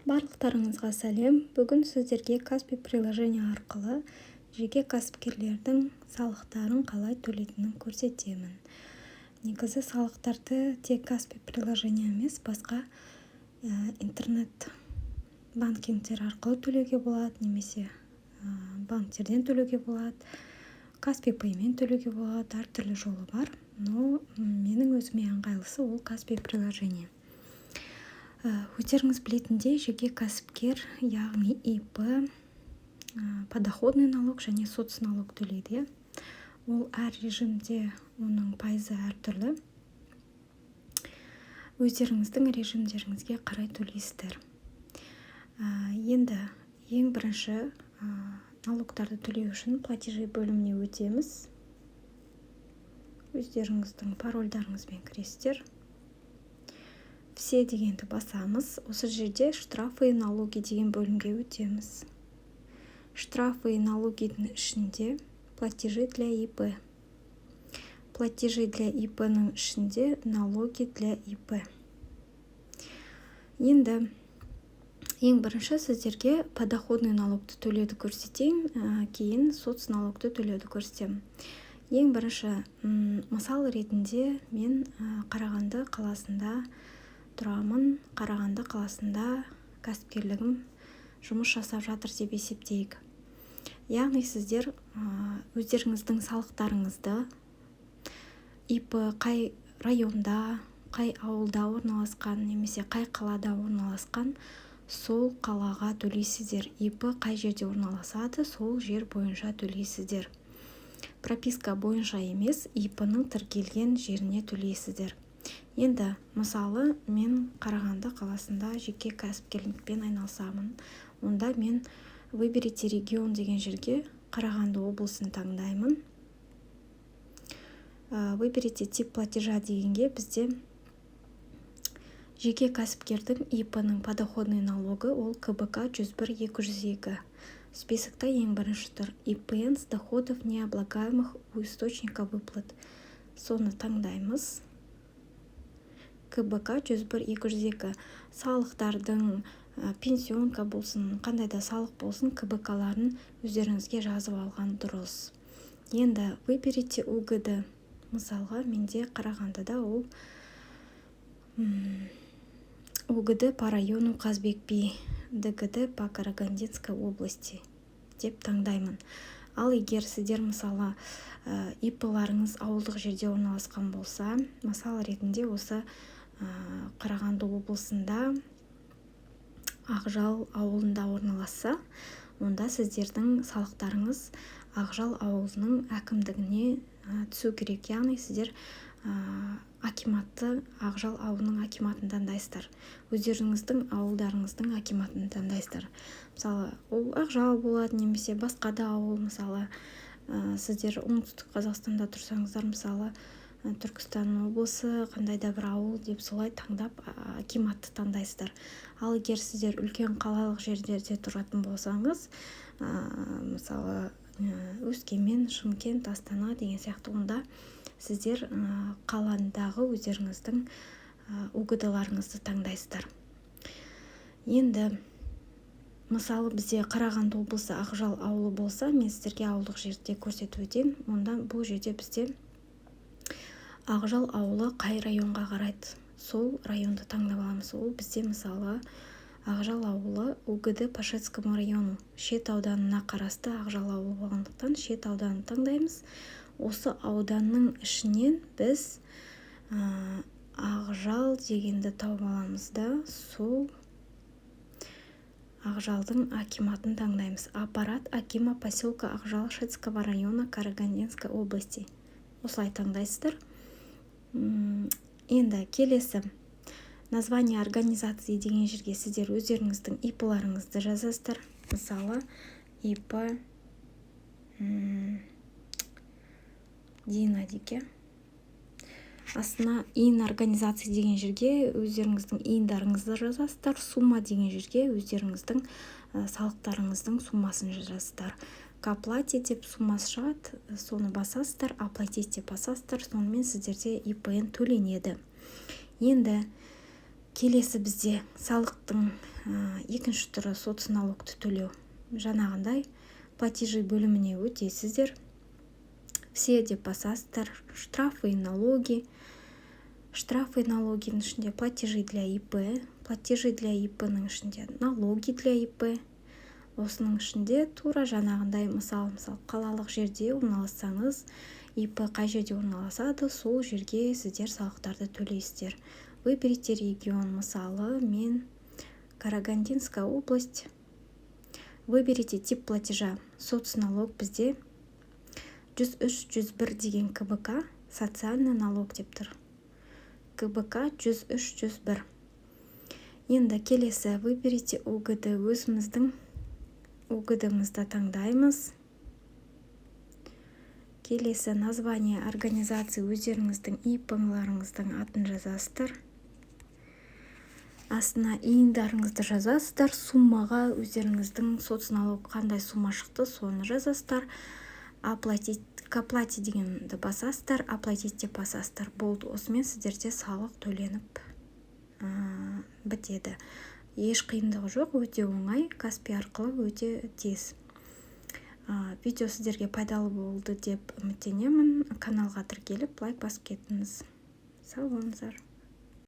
Барлықтарыңызға сәлем! Бүгін сіздерге Каспи приложение арқылы жеке кәсіпкерлердің салықтарын қалай төлейтінін көрсетемін. Негізі салықтарды тек Каспи приложение емес, басқа интернет банкингтер арқылы төлеуге болады немесе банктерден төлеуге болады, Каспи Пеймен төлеуге болады, әртүрлі жолы бар. Но менің өзіме ыңғайлысы ол Каспи приложение. Өздеріңіз білетіндей, жеке кәсіпкер, яғни ИП, подоходный налог және соцналог төлейді, иә. Ол әр режимде оның пайызы әртүрлі, өздеріңіздің режимдеріңізге қарай төлейсіздер. Енді ең бірінші налогтарды төлеу үшін «Платежи» бөліміне өтеміз. Өздеріңіздің парольдарыңызбен кіресіздер. «Все» дегенді басамыз. Осы жерде «Штрафы и налоги» деген бөлімге өтеміз. «Штрафы и налоги» дің ішінде «Платежи для ИП». «Платежи для ИП» ның ішінде «Налоги для ИП». Енді ең бірінші сіздерге подоходный налогты төлеуді көрсетейін, кейін соцналогты төлеуді көрсетемін. Ең бірінші мысал ретінде мен Қарағанды қаласында тұрамын, Қарағанды қаласында кәсіпкерлігім жұмыс жасап жатыр деп есептейік. Яғни сіздер өздеріңіздің салықтарыңызды ИП қай районда, қай ауылда орналасқан немесе қай қалада орналасқан, сол қалаға төлейсіздер. ИП қай жерде орналасады, сол жер бойынша төлейсіздер. Прописка бойынша емес, ИП-ның тіркелген жеріне төлейсіздер. Енді мысалы, мен Қарағанды қаласында жеке кәсіпкерлікпен айналысамын. Онда мен «Выберите регион» деген жерге Қарағанды облысын таңдаймын. «Выберите тип платежа» дегенге бізде жеке кәсіпкердің, ИП-ның подоходный налогы ол КБК 101 202, списокта ең бірінші тұр, ИПН с доходов, не облагаемых у источника выплат. Соны таңдаймыз. КБК 101 202. Салықтардың, пенсионка болсын, қандай да салық болсын, КБК-ларын өздеріңізге жазып алған дұрыс. Енді «Выберите УГД». Мысалға, менде Қарағандыда ол УГД по району Қазыбек би, ДГД по Карагандинской области деп таңдаймын. Ал егер сіздер, мысалы, ИП-ларыңыз ауылдық жерде орналасқан болса, мысал ретінде, осы Қарағанды облысында Ақжал ауылында орналасса, онда сіздердің салықтарыңыз Ақжал ауылының әкімдігіне түсу керек. Яғни сіздер акиматты, Ақжал ауылының акиматын таңдайсыздар, өздеріңіздің ауылдарыңыздың акиматын таңдайсыздар. Мысалы, ол Ақжал болады немесе басқа да ауыл. Мысалы, сіздер Оңтүстік Қазақстанда тұрсаңыздар, мысалы, Түркістан облысы, қандай да бір ауыл деп солай таңдап, акиматты таңдайсыздар. Ал егер сіздер үлкен қалалық жерлерде тұратын болсаңыз, мысалы, Өскемен, Шымкент, Астана деген сияқты, онда сіздер қаладағы өздеріңіздің УГД-ларыңызды таңдайсыздар. Енді мысалы, бізде Қарағанды облысы, Ақжал ауылы болса, мен сіздерге ауылдық жерде көрсетіп өтейін. Онда бұл жерде бізде Ақжал ауылы қай районға қарайды, сол районды таңдап аламыз. Ол бізде, мысалы, Ақжал ауылы УГД по Шетскому району, Шет ауданына қарасты Ақжал ауылы болғандықтан, Шет ауданын таңдаймыз. Осы ауданның ішінен біз Ақжал дегенді тауып аламыз да, сол Ақжалдың акиматын таңдаймыз. Аппарат акима поселка Ақжал Шетского района Карагандинской области, осылай таңдайсыздар. Енді келесі «Название организации» деген жерге сіздер өздеріңіздің ИП-ларыңызды жазасыздар. Мысалы, ИП Дина дейік, иә. Астына «ИИН организации» деген жерге өздеріңіздің ИИН-дарыңызды жазасыздар. «Сумма» деген жерге өздеріңіздің салықтарыңыздың суммасын жазасыздар. «К оплате» деп суммасы шығады, соны басасыздар, «Оплатить» деп басасыздар. Сонымен сіздерде ИПН төленеді. Енді Келесі бізде салықтың екінші түрі — соцналогты төлеу. Жаңағындай «Платежи» бөліміне өтесіздер, «Все» деп басасыздар, «Штрафы и налоги». «Штрафы и налоги» ның ішінде «Платежи для ИП», «Платежи для ИП» ның ішінде «Налоги для ИП». Осының ішінде тура жаңағындай мысал, қалалық жерде орналассаңыз, ИП қай жерде орналасады, сол жерге сіздер салықтарды төлейсіздер. Выберите регион, мысалы, мен Карагандинская область. Выберите тип платежа, соцналог. Бізде 103 101 деген КБК, социальный налог деп тұр, КБК 103 101. Енді келесі «Выберите УГД», өзіміздің УГД-мызды таңдаймыз. Келесі «Название организации», өздеріңіздің ИП-ларыңыздың атын жазасыздар, астына ИИН-дарыңызды жазасыздар. Суммаға өздеріңіздің соцналог қандай сумма шықты, соны жазасыздар. «Оплатить», «К оплате» дегенді басасыздар, «Оплатить» деп басасыздар. Болды, осымен сіздерде салық төленіп бітеді. Еш қиындығы жоқ, өте оңай, Каспи арқылы өте тез. Видео сіздерге пайдалы болды деп үміттенемін. Каналға тіркеліп, лайк басып кетіңіз. Сау болыңыздар.